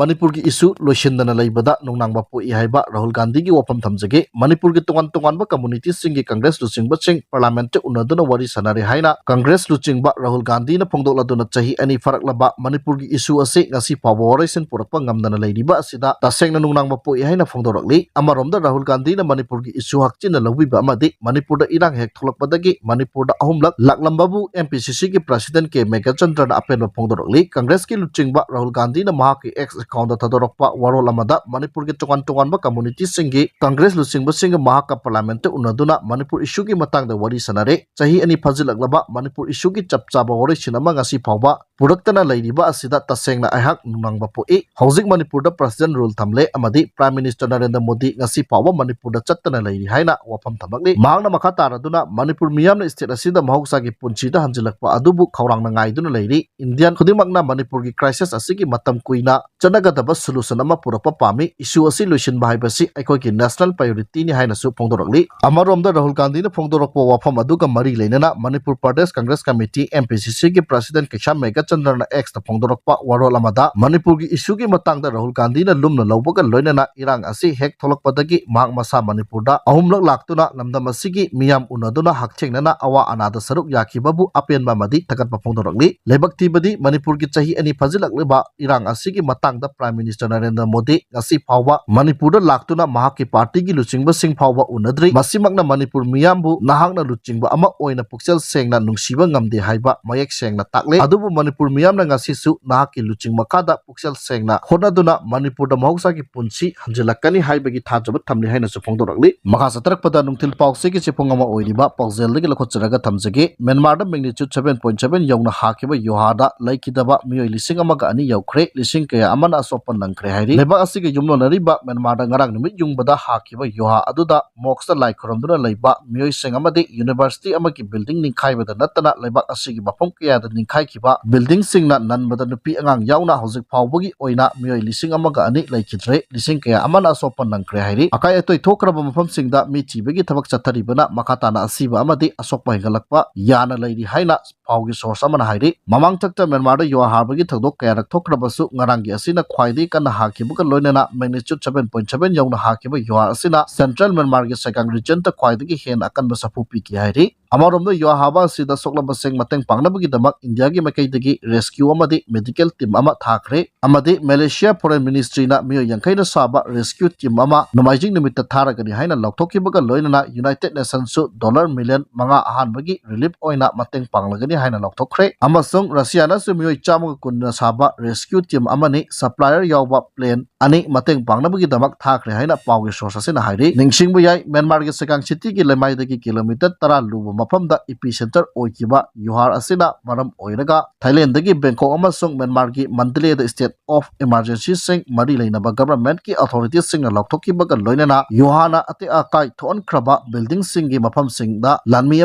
ꯃꯅꯤꯄꯨꯔꯒꯤ issue ꯂꯣꯏꯁꯤꯟꯗꯅ ꯂꯩꯕꯗ ꯅꯨꯡꯅꯥꯡꯕ ꯄꯣꯛꯏ ꯍꯥꯏꯕ ꯔꯥꯍꯨꯜ ꯒꯥꯟꯙꯤꯒꯤ ꯋꯥꯐꯝ ꯊꯝꯖꯒꯦ꯫ ꯃꯅꯤꯄꯨꯔꯒꯤ ꯇꯣꯉꯥꯟ ꯇꯣꯉꯥꯟꯕ communityꯁꯤꯡꯒꯤ Congress ꯂꯨꯆꯤꯡꯕꯁꯤꯡ parliamentꯇ ꯎꯅꯗꯨꯅ ꯋꯥꯔꯤ ꯁꯥꯟꯅꯔꯦ ꯍꯥꯏꯅ Congress ꯂꯨꯆꯤꯡꯕ ꯔꯥꯍꯨꯜ ꯒꯥꯟꯙꯤꯅ ꯐꯣꯡꯗꯣꯛꯂꯗꯨꯅ ꯆꯍꯤ ꯑꯅꯤ ꯐꯥꯔꯛꯂꯕ ꯃꯅꯤꯄꯨꯔꯒꯤ issue ꯑꯁꯤ ꯉꯁꯤ ꯐꯥꯎꯕ ꯋꯥꯔꯣꯏꯁꯤꯟ ꯄꯨꯔꯛꯄ ꯉꯝꯗꯅ ꯂꯩꯔꯤꯕ ꯑꯁꯤꯗ ꯇꯁꯦꯡꯅ ꯅꯨꯡꯅꯥꯡꯕ ꯄꯣꯛꯏ ꯍꯥꯏꯅ ꯐꯣꯡꯗꯣꯔꯛꯂꯤ꯫ ꯑꯃꯔꯣꯝꯗ ꯔꯥꯍꯨꯜ ꯒꯥꯟꯙꯤꯅ ꯃꯅꯤꯄꯨꯔꯒꯤ issue ꯍꯛꯆꯤꯟꯅ ꯂꯧꯕꯤꯕ ꯑꯃꯗꯤ ꯃꯅꯤꯄꯨꯔꯗ ꯏꯔꯥꯡ ꯍꯦꯛ ꯊꯣꯛꯂꯛꯄꯗꯒꯤ ꯃꯅꯤꯄꯨꯔꯗ ꯑꯍꯨꯝꯂꯛ ꯂꯥꯛꯂꯝꯕꯕꯨ M P C Cꯒꯤ President K ꯃꯦꯘꯆꯟꯗ꯭ꯔꯅ ꯑꯄꯦꯟꯕ ꯐꯣꯡꯗꯣꯔꯛꯂꯤ꯫ Congressꯀꯤ ꯂꯨꯆꯤꯡꯕ ꯔꯥꯍꯨꯜ ꯒꯥꯟꯙꯤꯅ ꯃꯍꯥꯛꯀꯤ X accountꯇ ꯊꯥꯗꯣꯔꯛꯄ ꯋꯥꯔꯣꯜ ꯑꯃꯗ ꯃꯅꯤꯄꯨꯔꯒꯤ ꯇꯣꯉꯥꯟ ꯇꯣꯉꯥꯟꯕ communityꯁꯤꯡꯒꯤ Congress ꯂꯨꯆꯤꯡꯕꯁꯤꯡꯒ ꯃꯍꯥꯛꯀ parliamentꯇ ꯎꯅꯗꯨꯅ ꯃꯅꯤꯄꯨꯔ issueꯒꯤ ꯃꯇꯥꯡꯗ ꯋꯥꯔꯤ ꯁꯥꯟꯅꯔꯦ꯫ ꯆꯍꯤ ꯑꯅꯤ ꯐꯥꯖꯤꯜꯂꯛꯂꯕ ꯃꯅꯤꯄꯨꯔ issueꯒꯤ ꯆꯞ ꯆꯥꯕ ꯋꯥꯔꯣꯏꯁꯤꯟ ꯑꯃ ꯉꯁꯤ ꯐꯥꯎꯕ ꯄꯨꯔꯛꯇꯅ ꯂꯩꯔꯤꯕ ꯑꯁꯤꯗ ꯇꯁꯦꯡꯅ ꯑꯩꯍꯥꯛ ꯅꯨꯡꯅꯥꯡꯕ ꯄꯣꯛꯏ꯫ ꯍꯧꯖꯤꯛ ꯃꯅꯤꯄꯨꯔꯗ President rule ꯊꯝꯂꯦ ꯑꯃꯗꯤ Prime Minister ꯅꯔꯦꯟꯗ꯭ꯔ ꯃꯣꯗꯤ ꯉꯁꯤ ꯐꯥꯎꯕ ꯃꯅꯤꯄꯨꯔꯗ ꯆꯠꯇꯅ ꯂꯩꯔꯤ ꯍꯥꯏꯅ ꯋꯥꯐꯝ ꯊꯝꯂꯛꯂꯤ꯫ ꯃꯍꯥꯛꯅ ꯃꯈꯥ ꯇꯥꯔꯗꯨꯅ ꯃꯅꯤꯄꯨꯔ ꯃꯤꯌꯥꯝꯅ state ꯑꯁꯤꯗ ꯃꯍꯧꯁꯥꯒꯤ ꯄꯨꯟꯁꯤꯗ ꯍꯟꯖꯤꯜꯂꯛꯄ ꯑꯗꯨꯕꯨ ꯈꯧꯔꯥꯡꯅ ꯉꯥꯏꯗꯨꯅ ꯂꯩꯔꯤ꯫ Indian ꯈꯨꯗꯤꯡꯃꯛꯅ ꯃꯅꯤꯄꯨꯔꯒꯤ crisis ꯑꯁꯤꯒꯤ ꯃꯇꯝ ꯀꯨꯏꯅ ꯆꯠꯅꯒꯗꯕ solution ꯑꯃ ꯄꯨꯔꯛꯄ ꯄꯥꯝꯃꯤ꯫ Issue ꯑꯁꯤ ꯂꯣꯏꯁꯤꯟꯕ ꯍꯥꯏꯕꯁꯤ ꯑꯩꯈꯣꯏꯒꯤ national priorityꯅꯤ ꯍꯥꯏꯅꯁꯨ ꯐꯣꯡꯗꯣꯔꯛꯂꯤ꯫ ꯑꯃꯔꯣꯝꯗ ꯔꯥꯍꯨꯜ ꯒꯥꯟꯙꯤꯅ ꯐꯣꯡꯗꯣꯔꯛꯄ ꯋꯥꯐꯝ ꯑꯗꯨꯒ ꯃꯔꯤ ꯂꯩꯅꯅ Manipur Pradesh Congress Committee, M P C Cꯒꯤ President Kisan ꯃꯦꯘꯆꯟꯗ꯭ꯔꯅ Xꯇ ꯐꯣꯡꯗꯣꯔꯛꯄ ꯋꯥꯔꯣꯜ ꯑꯃꯗ ꯃꯅꯤꯄꯨꯔꯒꯤ issueꯒꯤ ꯃꯇꯥꯡꯗ ꯔꯥꯍꯨꯜ ꯒꯥꯟꯙꯤꯅ ꯂꯨꯝꯅ ꯂꯧꯕꯒ ꯂꯣꯏꯅꯅ ꯏꯔꯥꯡ ꯑꯁꯤ ꯍꯦꯛ ꯊꯣꯛꯂꯛꯄꯗꯒꯤ ꯃꯍꯥꯛ ꯃꯁꯥ ꯃꯅꯤꯄꯨꯔꯗ ꯑꯍꯨꯝꯂꯛ ꯂꯥꯛꯇꯨꯅ ꯂꯝꯗꯝ ꯑꯁꯤꯒꯤ ꯃꯤꯌꯥꯝ ꯎꯅꯗꯨꯅ ꯍꯛꯊꯦꯡꯅꯅ ꯑꯋꯥ ꯑꯅꯥꯗ ꯁꯔꯨꯛ ꯌꯥꯈꯤꯕꯕꯨ ꯑꯄꯦꯟꯕ ꯑꯃꯗꯤ ꯊꯥꯒꯠꯄ ꯐꯣꯡꯗꯣꯔꯛꯂꯤ꯫ ꯂꯥꯏꯕꯛ ꯊꯤꯕꯗꯤ ꯃꯅꯤꯄꯨꯔꯒꯤ ꯆꯍꯤ ꯑꯅꯤ ꯐꯥꯖꯤꯜꯂꯛꯂꯤꯕ ꯏꯔꯥꯡ ꯑꯁꯤꯒꯤ ꯃꯇꯥꯡ ꯃꯇꯥꯡꯗ Prime Minister ꯅꯔꯦꯟꯗ꯭ꯔ ꯃꯣꯗꯤ ꯉꯁꯤ ꯐꯥꯎꯕ ꯃꯅꯤꯄꯨꯔꯗ ꯂꯥꯛꯇꯨꯅ ꯃꯍꯥꯛꯀꯤ ꯄꯥꯔꯇꯤꯒꯤ ꯂꯨꯆꯤꯡꯕꯁꯤꯡ ꯐꯥꯎꯕ ꯎꯅꯗ꯭ꯔꯤ꯫ ꯃꯁꯤꯃꯛꯅ ꯃꯅꯤꯄꯨꯔ ꯃꯤꯌꯥꯝꯕꯨ ꯅꯍꯥꯛꯅ ꯂꯨꯆꯤꯡꯕ ꯑꯃ ꯑꯣꯏꯅ ꯄꯨꯛꯆꯦꯜ ꯁꯦꯡꯅ ꯅꯨꯡꯁꯤꯕ ꯉꯝꯗꯦ ꯍꯥꯏꯕ ꯃꯌꯦꯛ ꯁꯦꯡꯅ ꯇꯥꯛꯂꯦ꯫ ꯑꯗꯨꯕꯨ ꯃꯅꯤꯄꯨꯔ ꯃꯤꯌꯥꯝꯅ ꯉꯁꯤꯁꯨ ꯅꯍꯥꯛꯀꯤ ꯂꯨꯆꯤꯡ ꯃꯈꯥꯗ ꯄꯨꯛꯆꯦꯜ ꯁꯦꯡꯅ ꯍꯣꯠꯅꯗꯨꯅ ꯃꯅꯤꯄꯨꯔꯗ ꯃꯍꯧꯁꯥꯒꯤ ꯄꯨꯟꯁꯤ ꯍꯟꯖꯤꯜꯂꯛꯀꯅꯤ ꯍꯥꯏꯕꯒꯤ ꯊꯥꯖꯕ ꯊꯝꯂꯤ ꯍꯥꯏꯅꯁꯨ ꯐꯣꯡꯗꯣꯔꯛꯂꯤ꯫ ꯃꯈꯥ ꯆꯠꯊꯔꯛꯄꯗ ꯅꯨꯡꯊꯤꯜ ꯄꯥꯎꯆꯦꯒꯤ ꯆꯦꯐꯣꯡ ꯑꯃ ꯑꯣꯏꯔꯤꯕ ꯄꯥꯎꯖꯦꯜꯗꯒꯤ ꯂꯧꯈꯠꯆꯔꯒ ꯊꯝꯖꯒꯦ꯫ ꯃ꯭ꯌꯥꯟꯃꯥꯔꯗ magnitude seven point seven ꯌꯧꯅ ꯍꯥꯈꯤꯕ ꯌꯣꯍꯥꯗ ꯂꯩꯈꯤꯗꯕ ꯃꯤꯑꯣꯏ ꯂꯤꯁꯤꯡ ꯑꯃꯒ ꯑꯅꯤ ꯌꯧꯈ꯭ꯔꯦ꯫ ꯂꯤꯁꯤꯡ ꯀꯌꯥ ꯑꯃꯅ ꯑꯁꯣꯛꯄ ꯅꯪꯈ꯭ꯔꯦ ꯍꯥꯏꯔꯤ꯫ ꯂꯩꯕꯥꯛ ꯑꯁꯤꯒ ꯌꯨꯝꯂꯣꯟꯅꯔꯤꯕ ꯃ꯭ꯌꯥꯟꯃꯥꯔꯗ ꯉꯔꯥꯡ ꯅꯨꯃꯤꯠ ꯌꯨꯡꯕꯗ ꯍꯥꯈꯤꯕ ꯌꯣꯍꯥ ꯑꯗꯨꯗ ꯃꯣꯛꯁꯇ ꯂꯥꯏ ꯈꯨꯔꯨꯝꯗꯨꯅ ꯂꯩꯕ ꯃꯤꯑꯣꯏꯁꯤꯡ ꯑꯃꯗꯤ ꯌꯨꯅꯤꯚꯔꯁꯤꯇꯤ ꯑꯃꯒꯤ ꯕꯤꯜꯗꯤꯡ ꯅꯤꯡꯈꯥꯏꯕꯗ ꯅꯠꯇꯅ ꯂꯩꯕꯥꯛ ꯑꯁꯤꯒꯤ ꯃꯐꯝ ꯀꯌꯥꯗ ꯅꯤꯡꯈꯥꯏꯈꯤꯕ ꯕꯤꯜꯗꯤꯡꯁꯤꯡꯅ ꯅꯟꯕꯗ ꯅꯨꯄꯤ ꯑꯉꯥꯡ ꯌꯥꯎꯅ ꯍꯧꯖꯤꯛ ꯐꯥꯎꯕꯒꯤ ꯑꯣꯏꯅ ꯃꯤꯑꯣꯏ ꯂꯤꯁꯤꯡ ꯑꯃꯒ ꯑꯅꯤ ꯂꯩꯈꯤꯗ꯭ꯔꯦ꯫ ꯂꯤꯁꯤꯡ ꯀꯌꯥ ꯑꯃꯅ ꯑꯁꯣꯛꯄ ꯅꯪꯈ꯭ꯔꯦ ꯍꯥꯏꯔꯤ꯫ ꯑꯀꯥꯏ ꯑꯇꯣꯏ ꯊꯣꯛꯈ꯭ꯔꯕ ꯃꯐꯝꯁꯤꯡꯗ ꯃꯤ ꯊꯤꯕꯒꯤ ꯊꯕꯛ ꯆꯠꯊꯔꯤꯕꯅ ꯃꯈꯥ ꯇꯥꯅ ꯑꯁꯤꯕ ꯑꯃꯗꯤ ꯑꯁꯣꯛꯄ ꯍꯦꯟꯒꯠꯂꯛꯄ ꯌꯥꯅ ꯂꯩꯔꯤ ꯍꯥꯏꯅ ꯄꯥꯎꯒꯤ ꯁꯣꯔꯁ ꯑꯃꯅ ꯍꯥꯏꯔꯤ꯫ ꯃꯃꯥꯡꯊꯛꯇ ꯃ꯭ꯌꯥꯟꯃꯥꯔꯗ ꯌꯨꯍꯥ ꯍꯥꯕꯒꯤ ꯊꯧꯗꯣꯛ ꯀꯌꯥꯔꯛ ꯊꯣꯛꯈ꯭ꯔꯕꯁꯨ ꯉꯔꯥꯡꯒꯤ ꯑꯁꯤꯅ ꯈ꯭ꯋꯥꯏꯗꯒꯤ ꯀꯟꯅ ꯍꯥꯈꯤꯕꯒ ꯂꯣꯏꯅꯅ magnitude seven point seven ꯌꯧꯅ ꯍꯥꯈꯤꯕ ꯌꯨꯍꯥ ꯑꯁꯤꯅ ꯁꯦꯟꯇ꯭ꯔꯦꯜ ꯃ꯭ꯌꯥꯟꯃꯥꯔꯒꯤ ꯁꯦꯒꯥꯡ ꯔꯤꯖꯟꯗ ꯈ꯭ꯋꯥꯏꯗꯒꯤ ꯍꯦꯟꯅ ꯑꯀꯟꯕ ꯁꯥꯐꯨ ꯄꯤꯈꯤ ꯍꯥꯏꯔꯤ꯫ ꯑꯃꯔꯣꯝꯗ ꯌꯨꯍꯥ ꯍꯥꯕ ꯑꯁꯤꯗ ꯁꯣꯛꯂꯕꯁꯤꯡ ꯃꯇꯦꯡ ꯄꯥꯡꯅꯕꯒꯤꯗꯃꯛ ꯏꯟꯗꯤꯌꯥꯒꯤ ꯃꯥꯏꯀꯩꯗꯒꯤ ꯔꯦꯁꯀ꯭ꯌꯨ ꯑꯃꯗꯤ ꯃꯦꯗꯤꯀꯦꯜ ꯇꯤꯝ ꯑꯃ ꯊꯥꯈ꯭ꯔꯦ ꯑꯃꯗꯤ ꯃꯦꯂꯦꯁꯤꯌꯥ ꯐꯣꯔꯦꯟ ꯃꯤꯅꯤꯁꯇ꯭ꯔꯤꯅ ꯃꯤꯑꯣꯏ ꯌꯥꯡꯈꯩꯅ ꯁꯥꯕ ꯔꯦꯁꯀ꯭ꯌꯨ ꯇꯤꯝ ꯑꯃ ꯅꯣꯡꯃꯥꯏꯖꯤꯡ ꯅꯨꯃꯤꯠꯇ ꯊꯥꯔꯒꯅꯤ ꯍꯥꯏꯅ ꯂꯥꯎꯊꯣꯛꯈꯤꯕꯒ ꯂꯣꯏꯅꯅ ꯌꯨꯅꯥꯏꯇꯦꯗ ꯅꯦꯁꯟꯁꯁꯨ ꯗꯣꯂꯔ ꯃꯤꯂꯤꯌꯟ ꯃꯉꯥ ꯑꯍꯥꯟꯕꯒꯤ ꯔꯤꯂꯤꯐ ꯑꯣꯏꯅ ꯃꯇꯦꯡ ꯄꯥꯡꯂꯒꯅꯤ ꯍꯥꯏꯅ ꯂꯥꯎꯊꯣꯛꯈ꯭ꯔꯦ꯫ ꯑꯃꯁꯨꯡ ꯔꯁꯤꯌꯥꯅꯁꯨ ꯃꯤꯑꯣꯏ ꯆꯥꯝꯃꯒ ꯀꯨꯟꯅ ꯁꯥꯕ ꯔꯦꯁꯀ꯭ꯌꯨ ꯇꯤꯝ ꯑꯃꯅꯤ ꯁꯄ꯭ꯂꯥꯏꯌꯔ ꯌꯥꯎꯕ ꯄ꯭ꯂꯦꯟ ꯑꯅꯤ ꯃꯇꯦꯡ ꯄꯥꯡꯅꯕꯒꯤꯗꯃꯛ ꯊꯥꯈ꯭ꯔꯦ ꯍꯥꯏꯅ ꯄꯥꯎꯒꯤ ꯁꯣꯔꯁ ꯑꯁꯤꯅ ꯍꯥꯏꯔꯤ꯫ ꯅꯤꯡꯁꯤꯡꯕ ꯌꯥꯏ, ꯃ꯭ꯌꯥꯟꯃꯥꯔꯒꯤ ꯁꯦꯒꯥꯡ ꯁꯤꯇꯤꯒꯤ ꯂꯩꯃꯥꯏꯗꯒꯤ ꯀꯤꯂꯣꯃꯤꯇꯔ ꯇꯔꯥ ꯂꯨꯕ ꯃꯐꯝꯗ ꯏꯄꯤ ꯁꯦꯟꯇꯔ ꯑꯣꯏꯈꯤꯕ ꯌꯨꯍꯥꯔ ꯑꯁꯤꯅ ꯃꯔꯝ ꯑꯣꯏꯔꯒ ꯊꯥꯏꯂꯦꯟꯗꯒꯤ ꯕꯦꯡꯀꯣꯛ ꯑꯃꯁꯨꯡ ꯃ꯭ꯌꯥꯟꯃꯥꯔꯒꯤ ꯃꯟꯗꯂꯦꯗ ꯁ꯭ꯇꯦꯠ ꯑꯣꯐ ꯏꯃꯥꯔꯖꯦꯟꯁꯤꯁꯤꯡ ꯃꯔꯤ ꯂꯩꯅꯕ ꯒꯚꯔꯟꯃꯦꯟꯠꯀꯤ ꯑꯣꯊꯣꯔꯤꯇꯤꯁꯤꯡꯅ ꯂꯥꯎꯊꯣꯛꯈꯤꯕꯒ ꯂꯣꯏꯅꯅ ꯌꯨꯍꯥꯔꯅ ꯑꯇꯦꯛ ꯑꯀꯥꯏ ꯊꯣꯛꯍꯟꯈ꯭ꯔꯕ ꯕꯤꯜꯗꯤꯡꯁꯤꯡꯒꯤ ꯃꯐꯝꯁꯤꯡꯗ ꯂꯥꯟꯃꯤ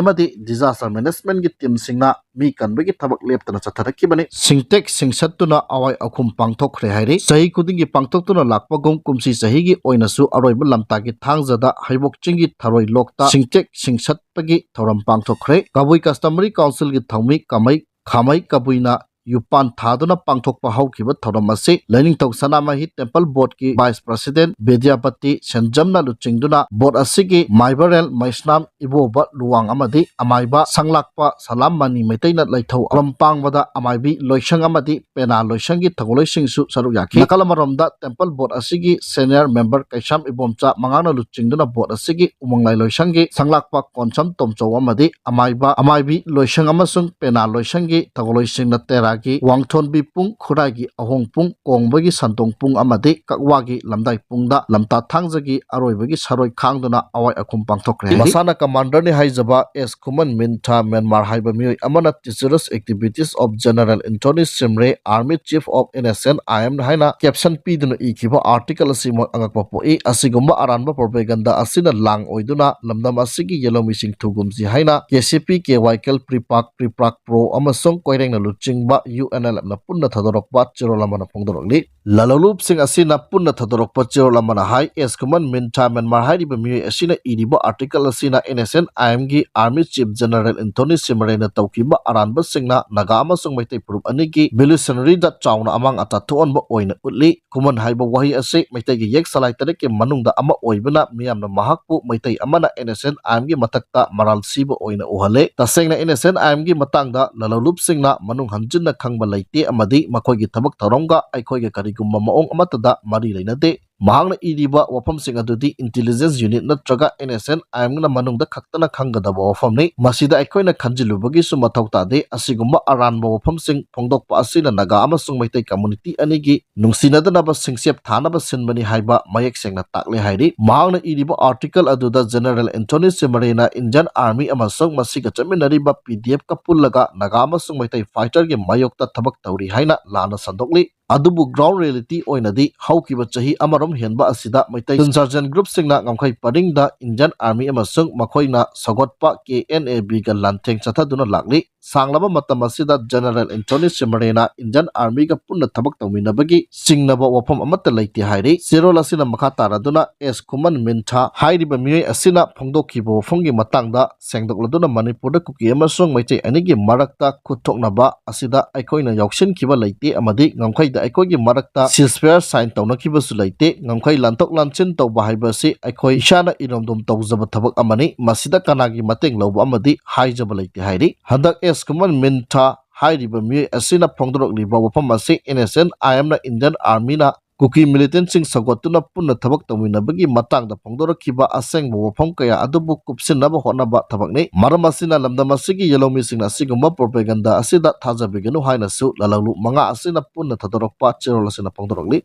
ꯑꯃꯗꯤ ꯗꯤꯖꯥꯁꯇꯔ ꯃꯦꯅꯦꯖꯃꯦꯟꯠꯀꯤ ꯇꯤꯝꯁꯤꯡꯅ ꯃꯤ ꯀꯟꯕꯒꯤ ꯊꯕꯛ ꯂꯦꯞꯇꯅ ꯆꯠꯊꯔꯛꯈꯤꯕꯅꯤ꯫ ꯁꯤꯡꯇꯦꯛ ꯁꯤꯡꯁꯠꯇꯨꯅ ꯑꯋꯥꯏ ꯑꯈꯨꯝ ꯄꯥꯡꯊꯣꯛꯈ꯭ꯔꯦ ꯍꯥꯏꯔꯤ꯫ ꯆꯍꯤ ꯈꯨꯗꯤꯡꯒꯤ ꯄꯥꯡꯊꯣꯛꯇꯨꯅ ꯂꯥꯛꯄꯒꯨꯝ ꯀꯨꯝꯁꯤ ꯆꯍꯤꯒꯤ ꯑꯣꯏꯅꯁꯨ ꯑꯔꯣꯏꯕ ꯂꯝꯇꯥꯒꯤ ꯊꯥꯡꯖꯗ ꯍꯩꯕꯣꯛ ꯆꯤꯡꯒꯤ ꯊꯔꯣꯏ ꯂꯣꯛꯇ ꯁꯤꯡꯇꯦꯛ ꯁꯤꯡꯁꯠꯄꯒꯤ ꯊꯧꯔꯝ ꯄꯥꯡꯊꯣꯛꯈ꯭ꯔꯦ꯫ ꯀꯕꯨꯏ ꯀꯁꯇꯃꯔꯤ ꯀꯥꯎꯟꯁꯤꯜꯒꯤ ꯊꯧꯃꯤ ꯀꯃꯩ ꯈꯥꯃꯩ ꯀꯕꯨꯏꯅ ꯌꯨꯄꯥꯟ ꯊꯥꯗꯨꯅ ꯄꯥꯡꯊꯣꯛꯄ ꯍꯧꯈꯤꯕ ꯊꯧꯔꯝ ꯑꯁꯤ ꯂꯥꯏꯅꯤꯡꯊꯧ ꯁꯅꯥꯃꯍꯤ ꯇꯦꯝꯄꯜ ꯕꯣꯔꯗꯀꯤ ꯚꯥꯏꯁ ꯄ꯭ꯔꯁꯤꯗꯦꯟ ꯕꯤꯗ꯭ꯌꯥꯄꯇꯤ ꯁꯦꯟꯖꯝꯅ ꯂꯨꯆꯤꯡꯗꯨꯅ ꯕꯣꯔꯗ ꯑꯁꯤꯒꯤ ꯃꯥꯏꯕꯔꯦꯜ ꯃꯩꯁꯅꯥꯝ ꯏꯕꯣꯕ ꯂꯨꯋꯥꯡ ꯑꯃꯗꯤ ꯑꯃꯥꯏꯕ ꯁꯪꯂꯥꯛꯄ ꯁꯂꯥꯝ ꯃꯅꯤ ꯃꯩꯇꯩꯅ ꯂꯩꯊꯧ ꯑꯔꯝ ꯄꯥꯡꯕꯗ ꯑꯃꯥꯏꯕꯤ ꯂꯣꯏꯁꯪ ꯑꯃꯗꯤ ꯄꯦꯅꯥ ꯂꯣꯏꯁꯪꯒꯤ ꯊꯧꯒꯜꯂꯣꯏꯁꯤꯡꯁꯨ ꯁꯔꯨꯛ ꯌꯥꯈꯤ꯫ ꯅꯥꯀꯜ ꯑꯃꯔꯣꯝꯗ ꯇꯦꯝꯄꯜ ꯕꯣꯔꯗ ꯑꯁꯤꯒꯤ ꯁꯦꯅꯤꯌꯔ ꯃꯦꯝꯕꯔ ꯀꯩꯁꯥꯝ ꯏꯕꯣꯝꯆꯥ ꯃꯉꯥꯡꯅ ꯂꯨꯆꯤꯡꯗꯨꯅ ꯕꯣꯔꯗ ꯑꯁꯤꯒꯤ ꯎꯃꯪꯂꯥꯏ ꯂꯣꯏꯁꯪꯒꯤ ꯁꯪꯂꯥꯛꯄ ꯀꯣꯟꯁꯝ ꯇꯣꯝꯆꯧ ꯑꯃꯗꯤ ꯑꯃꯥꯏꯕ, ꯑꯃꯥꯏꯕꯤ ꯂꯣꯏꯁꯪ ꯑꯃꯁꯨꯡ ꯄꯦꯅꯥ ꯂꯣꯏꯁꯪꯒꯤ ꯊꯧꯒꯜꯂꯣꯏꯁꯤꯡꯅ ꯇꯦꯔꯥꯒꯤ ꯋꯥꯡꯊꯣꯟꯕꯤ ꯄꯨꯡ, ꯈꯨꯔꯥꯏꯒꯤ ꯑꯍꯣꯡ ꯄꯨꯡ, ꯀꯣꯡꯕꯒꯤ ꯁꯟꯗꯣꯡ ꯄꯨꯡ ꯑꯃꯗꯤ ꯀꯛꯋꯥꯒꯤ ꯂꯝꯗꯥꯏ ꯄꯨꯡꯗ ꯂꯝꯇꯥ ꯊꯥꯡꯖꯒꯤ ꯑꯔꯣꯏꯕꯒꯤ ꯁꯔꯣꯏ ꯈꯥꯡꯗꯨꯅ ꯑꯋꯥꯏ ꯑꯈꯨꯝ ꯄꯥꯡꯊꯣꯛꯈ꯭ꯔꯦ꯫ ꯃꯁꯥꯅ ꯀꯃꯥꯟꯗꯔꯅꯤ ꯍꯥꯏꯖꯕ ꯑꯦꯁ ꯈꯨꯃꯟ ꯃꯤꯟꯊꯥ ꯃ꯭ꯌꯥꯟꯃꯥꯔ ꯍꯥꯏꯕ ꯃꯤꯑꯣꯏ ꯑꯃꯅ Treacherous Activities of General Anthony Shimray, Army Chief of N S N I M ꯍꯥꯏꯅ ꯀꯦꯞꯁꯟ ꯄꯤꯗꯨꯅ ꯏꯈꯤꯕ ꯑꯥꯔꯇꯤꯀꯜ ꯑꯁꯤꯃꯛ ꯑꯉꯛꯄ ꯄꯣꯛꯏ꯫ ꯑꯁꯤꯒꯨꯝꯕ ꯑꯔꯥꯟꯕ ꯄ꯭ꯔꯣꯄꯦꯒꯟꯗꯥ ꯑꯁꯤꯅ ꯂꯥꯡ ꯑꯣꯏꯗꯨꯅ ꯂꯝꯗꯝ ꯑꯁꯤꯒꯤ ꯌꯦꯜꯍꯧꯃꯤꯁꯤꯡ ꯊꯨꯒꯨꯝꯁꯤ ꯍꯥꯏꯅ K C P, K Y K L, PREPAK, PREPAK Pro ꯑꯃꯁꯨꯡ ꯀꯣꯏꯔꯦꯡꯅ ꯂꯨꯆꯤꯡꯕ U N L F ꯅ ꯄꯨꯟꯅ ꯊꯥꯗꯣꯔꯛꯄ ꯆꯦꯔꯣꯜ ꯑꯃꯅ ꯐꯣꯡꯗꯣꯔꯛꯂꯤ꯫ ꯂꯂꯧꯂꯨꯞꯁꯤꯡ ꯑꯁꯤꯅ ꯄꯨꯟꯅ ꯊꯥꯗꯣꯔꯛꯄ ꯆꯦꯔꯣꯜ ꯑꯃꯅ ꯍꯥꯏ, ꯑꯦꯁ ꯈꯨꯃꯟ ꯃꯤꯟꯊꯥ ꯃ꯭ꯌꯥꯟꯃꯥꯔ ꯍꯥꯏꯔꯤꯕ ꯃꯤꯑꯣꯏ ꯑꯁꯤꯅ ꯏꯔꯤꯕ ꯑꯥꯔꯇꯤꯀꯜ ꯑꯁꯤꯅ N S N I M ꯒꯤ Army Chief General Anthony Shimray ꯅ ꯇꯧꯈꯤꯕ ꯑꯔꯥꯟꯕꯁꯤꯡꯅ ꯅꯥꯒꯥ ꯑꯃꯁꯨꯡ ꯃꯩꯇꯩ ꯐꯨꯔꯨꯞ ꯑꯅꯤꯒꯤ ꯚꯣꯂꯨꯁꯅꯔꯤꯗ ꯆꯥꯎꯅ ꯑꯃꯥꯡ ꯑꯇꯥ ꯊꯣꯛꯍꯟꯕ ꯑꯣꯏꯅ ꯎꯠꯂꯤ꯫ ꯈꯨꯃꯟ ꯍꯥꯏꯕ ꯋꯥꯍꯩ ꯑꯁꯤ ꯃꯩꯇꯩꯒꯤ ꯌꯦꯛ ꯁꯂꯥꯏ ꯇꯔꯦꯠꯀꯤ ꯃꯅꯨꯡꯗ ꯑꯃ ꯑꯣꯏꯕꯅ ꯃꯤꯌꯥꯝꯅ ꯃꯍꯥꯛꯄꯨ ꯃꯩꯇꯩ ꯑꯃꯅ N S N I M ꯒꯤ ꯃꯊꯛꯇ ꯃꯔꯥꯜ ꯁꯤꯕ ꯑꯣꯏꯅ ꯎꯍꯜꯂꯦ꯫ ꯇꯁꯦꯡꯅ N S N I M ꯒꯤ ꯃꯇꯥꯡꯗ ꯂꯂꯧꯂꯨꯞꯁꯤꯡꯅ ꯃꯅꯨꯡ ꯍꯟꯖꯤꯟꯅ ꯈꯪꯕ ꯂꯩꯇꯦ ꯑꯃꯗꯤ ꯃꯈꯣꯏꯒꯤ ꯊꯕꯛ ꯊꯧꯔꯝꯒ ꯑꯩꯈꯣꯏꯒ ꯀꯔꯤꯒꯨꯝꯕ ꯃꯑꯣꯡ ꯑꯃꯠꯇꯗ ꯃꯔꯤ ꯂꯩꯅꯗꯦ꯫ ꯃꯍꯥꯛꯅ ꯏꯔꯤꯕ ꯋꯥꯐꯝꯁꯤꯡ ꯑꯗꯨꯗꯤ intelligence unit ꯅꯠꯇ꯭ꯔꯒ N S N I M ꯅ ꯃꯅꯨꯡꯗ ꯈꯛꯇꯅ ꯈꯪꯒꯗꯕ ꯋꯥꯐꯝꯅꯤ꯫ ꯃꯁꯤꯗ ꯑꯩꯈꯣꯏꯅ ꯈꯟꯖꯤꯜꯂꯨꯕꯒꯤꯁꯨ ꯃꯊꯧ ꯇꯥꯗꯦ꯫ ꯑꯁꯤꯒꯨꯝꯕ ꯑꯔꯥꯟꯕ ꯋꯥꯐꯝꯁꯤꯡ ꯐꯣꯡꯗꯣꯛꯄ ꯑꯁꯤꯅ ꯅꯥꯒꯥ ꯑꯃꯁꯨꯡ ꯃꯩꯇꯩ community ꯑꯅꯤꯒꯤ ꯅꯨꯡꯁꯤꯅꯗꯅꯕ ꯁꯤꯡꯆꯦꯞ ꯊꯥꯅꯕ ꯁꯤꯟꯕꯅꯤ ꯍꯥꯏꯕ ꯃꯌꯦꯛ ꯁꯦꯡꯅ ꯇꯥꯛꯂꯦ ꯍꯥꯏꯔꯤ꯫ ꯃꯍꯥꯛꯅ ꯏꯔꯤꯕ ꯑꯥꯔꯇꯤꯀꯜ ꯑꯗꯨꯗ General Anthony Shimray ꯅ Indian Army ꯑꯃꯁꯨꯡ ꯃꯁꯤꯒ ꯆꯠꯃꯤꯟꯅꯔꯤꯕ P D F ꯀ ꯄꯨꯜꯂꯒ ꯅꯥꯒꯥ ꯑꯃꯁꯨꯡ ꯃꯩꯇꯩ fighter ꯒꯤ ꯃꯥꯌꯣꯛꯇ ꯊꯕꯛ ꯇꯧꯔꯤ ꯍꯥꯏꯅ ꯂꯥꯟꯅ ꯁꯟꯗꯣꯛꯂꯤ꯫ ꯑꯗꯨꯕꯨ ground reality ꯑꯣꯏꯅꯗꯤ ꯍꯧꯈꯤꯕ ꯆꯍꯤ ꯑꯃꯔꯣꯝ ꯍꯦꯟꯕ ꯑꯁꯤꯗ ꯃꯩꯇꯩ insurgent group ꯁꯤꯡꯅ ꯉꯝꯈꯩ ꯄꯔꯤꯡꯗ Indian Army ꯑꯃꯁꯨꯡ ꯃꯈꯣꯏꯅ ꯁꯧꯒꯠꯄ K N A B ꯒ ꯂꯥꯟꯊꯦꯡ ꯆꯠꯊꯗꯨꯅ ꯂꯥꯛꯂꯤ꯫ ꯁꯥꯡꯂꯕ ꯃꯇꯝ ꯑꯁꯤꯗ General Anthony Simrena Indian Army ꯒ ꯄꯨꯟꯅ ꯊꯕꯛ ꯇꯧꯃꯤꯟꯅꯕꯒꯤ ꯆꯤꯡꯅꯕ ꯋꯥꯐꯝ ꯑꯃꯠꯇ ꯂꯩꯇꯦ ꯍꯥꯏꯔꯤ꯫ ꯆꯦꯔꯣꯜ ꯑꯁꯤꯅ ꯃꯈꯥ ꯇꯥꯔꯗꯨꯅ S Khuman Myintha ꯍꯥꯏꯔꯤꯕ ꯃꯤꯑꯣꯏ ꯑꯁꯤꯅ ꯐꯣꯡꯗꯣꯛꯈꯤꯕ ꯋꯥꯐꯝꯒꯤ ꯃꯇꯥꯡꯗ ꯁꯦꯡꯗꯣꯛꯂꯗꯨꯅ, ꯃꯅꯤꯄꯨꯔꯗ ꯀꯨꯀꯤ ꯑꯃꯁꯨꯡ ꯃꯩꯇꯩ ꯑꯅꯤꯒꯤ ꯃꯔꯛꯇ ꯈꯨꯠ ꯊꯣꯛꯅꯕ ꯑꯁꯤꯗ ꯑꯩꯈꯣꯏꯅ ꯌꯥꯎꯁꯤꯟꯈꯤꯕ ꯂꯩꯇꯦ ꯑꯃꯗꯤ ꯉꯝꯈꯩꯗ ꯑꯩꯈꯣꯏꯒꯤ ꯃꯔꯛꯇ ceasefire sign ꯇꯧꯅꯈꯤꯕꯁꯨ ꯂꯩꯇꯦ꯫ ꯉꯝꯈꯩ ꯂꯥꯟꯊꯣꯛ ꯂꯥꯟꯁꯤꯟ ꯇꯧꯕ ꯍꯥꯏꯕꯁꯤ ꯑꯩꯈꯣꯏ ꯏꯁꯥꯅ ꯏꯔꯣꯝꯗꯣꯝ ꯇꯧꯖꯕ ꯊꯕꯛ ꯑꯃꯅꯤ꯫ ꯃꯁꯤꯗ ꯀꯅꯥꯒꯤ ꯃꯇꯦꯡ ꯂꯧꯕ ꯑꯃꯗꯤ ꯍꯥꯏꯖꯕ ꯂꯩꯇꯦ ꯍꯥꯏꯔꯤ꯫ ꯍꯟꯗꯛ S Khuman Myintha ꯍꯥꯏꯔꯤꯕ ꯃꯤꯑꯣꯏ ꯑꯁꯤꯅ ꯐꯣꯡꯗꯣꯔꯛꯂꯤꯕ ꯋꯥꯐꯝ ꯑꯁꯤ N S N I M ꯅ Indian Army ꯅ ꯀꯨꯀꯤ militant ꯁꯤꯡ ꯁꯧꯒꯠꯇꯨꯅ ꯄꯨꯟꯅ ꯊꯕꯛ ꯇꯧꯃꯤꯟꯅꯕꯒꯤ ꯃꯇꯥꯡꯗ ꯐꯣꯡꯗꯣꯔꯛꯈꯤꯕ ꯑꯁꯦꯡꯕ ꯋꯥꯐꯝ ꯀꯌꯥ ꯑꯗꯨꯕꯨ ꯀꯨꯞꯁꯤꯟꯅꯕ ꯍꯣꯠꯅꯕ ꯊꯕꯛꯅꯤ꯫ ꯃꯔꯝ ꯑꯁꯤꯅ ꯂꯝꯗꯝ ꯑꯁꯤꯒꯤ ꯌꯦꯜꯍꯧꯃꯤꯁꯤꯡꯅ ꯑꯁꯤꯒꯨꯝꯕ propaganda ꯑꯁꯤꯗ ꯊꯥꯖꯕꯤꯒꯅꯨ ꯍꯥꯏꯅꯁꯨ ꯂꯥꯜꯍꯧꯂꯨꯞ ꯃꯉꯥ ꯑꯁꯤꯅ ꯄꯨꯟꯅ ꯊꯥꯗꯣꯔꯛꯄ ꯆꯦꯔꯣꯜ ꯑꯁꯤꯅ ꯐꯣꯡꯗꯣꯔꯛꯂꯤ꯫